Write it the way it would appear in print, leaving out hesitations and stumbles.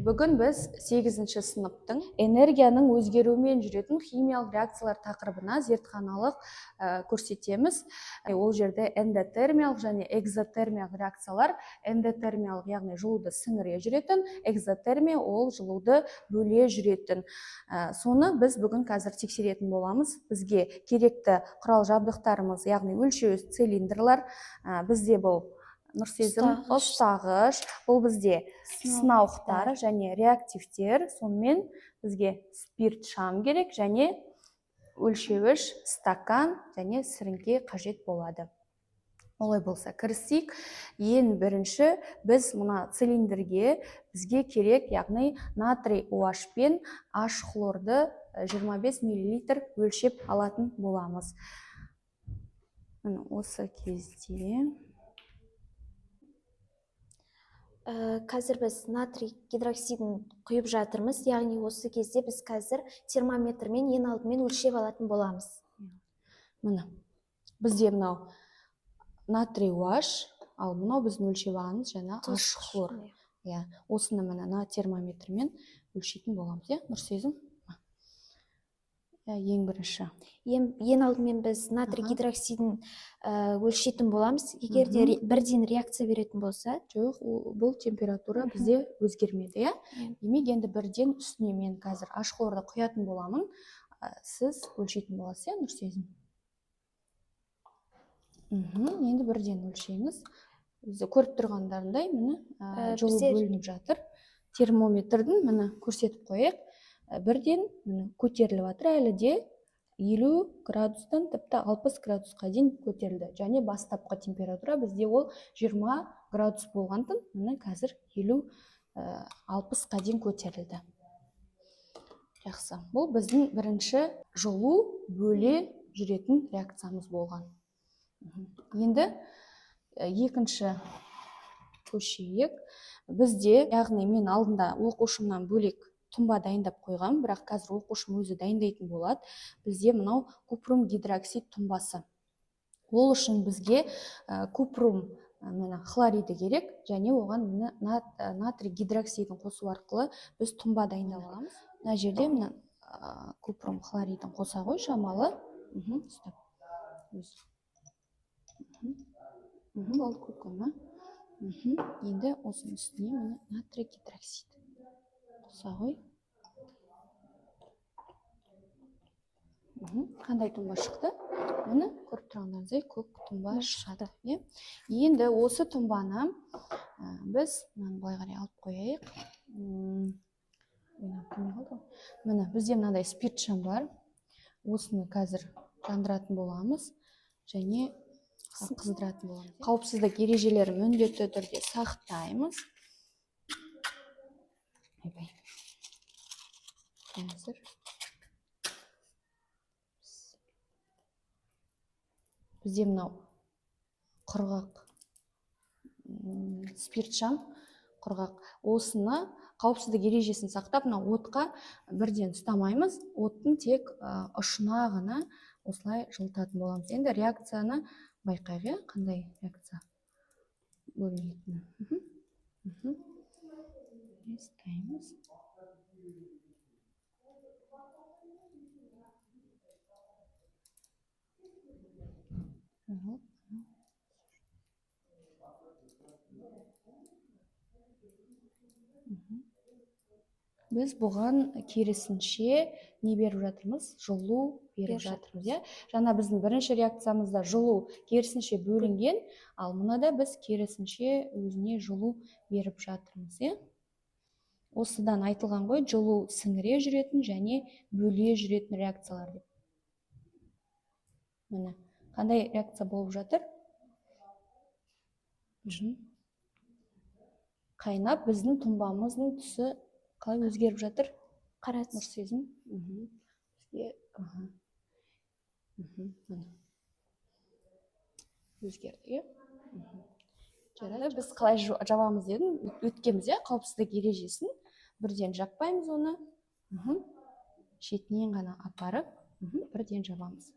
Бүгін біз 8 сыныптың энергияның өзгеруімен жүретін химиялық реакциялар тақырыбына зертханалық көрсетеміз. Ол жерде эндотермиялық және экзотермиялық реакциялар. Эндотермиялық, яғни жылуды сіңіре жүретін, экзотермия ол жылуды бөле жүретін. Соны біз бүгін қазір тексеретін боламыз. Бізге керекті құрал жабдықтарымыз, яғни өлшеу цилиндрлар, бізде бұл Нұрсезім ұстағыш, бұл бізде сынауықтар және реактивтер, сонымен бізге спирт шам керек және өлшеуіш стакан және сіріңке қажет болады. Олай болса кірісейік. Ең бірінші біз мына цилиндрге бізге керек, яғни натрий OH пен H хлорды 25 миллилитр өлшеп алатын боламыз. Міне осы кезде Қазір біз натрий гидроксидін құйып жатырмыз, яғни осы кезде біз қазір термометрмен ең алдымен өлшеп алатын боламыз. Міне, бізде мынау натрий OH, ал мынау біздің өлшеп алғанымыз жаңа H хлор. Иә, осыны міне мына термометрмен өлшейтін боламыз, иә, Нұрсезім? Ең бірінші. Ең алдымен біз натрий гидроксидін өлшейтін боламыз. Егер де бірден реакция беретін болса. Жоқ, бұл температура бізде өзгермеді, иә? Демек, енді бірден үстіне мен қазір H хлорды құятын боламын. Сіз өлшейтін боласыз, иә, Нұрсезім? Енді бірден өлшеңіз. Бізде көріп тұрғандарындай, міне, жылу бөлініп жатыр. Термометрдің міне көрсетіп қояйық. Бірден міне көтеріліп жатыр, әлі де 50 градустан тіпті 60 градусқа дейін көтерілді. Және бастапқы температура бізде ол 20 градус болғандықтан, міне қазір 50, 60-қа дейін көтерілді. Жақсы. Бұл біздің бірінші жылу бөле жүретін реакциямыз болған. Енді екінші көшейік. Бізде, яғни мен алдында оқушымнан бөлек тұнба дайындап қойғам, бірақ қазір оқушым өзі дайындайтын болады. Бізде мынау купрум гидроксид тұнбасы. Ол үшін бізге купрум, міне хлориді керек, және оған міне натрий гидроксидін қосу арқылы біз тұнба дайындап аламыз. Мына жерде міне, купрум хлоридін қоса қой шамалы. Ұстап. Өз. Болды, көп қойма. Енді осының үстіне міне натрий гидроксид қоса қой. Қандай тұнба шықты? Міне көріп тұрғандарыңыздай көк тұнба шығады, иә? Енді осы тұнбаны біз мынаны былай қарай алып қояйық. Міне бізде мынандай спирт шам бар. Осыны қазір жандыратын боламыз және қыздыратын боламыз. Қауіпсіздік ережелерін міндетті түрде сақтаймыз. Ойбай. Қазір. Бізде мынау құрғақ, спирт шам құрғақ. Осыны қауіпсіздік ережесін сақтап, мынау отқа бірден ұстамаймыз. Оттың тек ұшына ғана осылай жылытатын боламыз. Енді реакцияны байқайық, иә, қандай реакция бөлінетінін. Ұстаймыз. Біз бұған керісінше не беріп жатырмыз? Жылу беріп жатырмыз, иә? Жаңа біздің бірінші реакциямызда жылу керісінше бөлінген, ал мынада біз керісінше өзіне жылу беріп жатырмыз, иә? Осыдан айтылған ғой, жылу сіңіре жүретін және бөле жүретін реакциялар деп. Міне, қандай реакция болып жатыр? Қайнап біздің тұнбамыздың түсі қалай өзгеріп жатыр? Қара түс. Нұрсезім. Бізге, аха. Міне. Өзгерді, иә? Жарайды, біз қалай жабамыз дедім, өткенбіз, иә, қауіпсіздік ережесін. Бірден жаппаймыз оны. Шетінен ғана апарып, бірден жабамыз.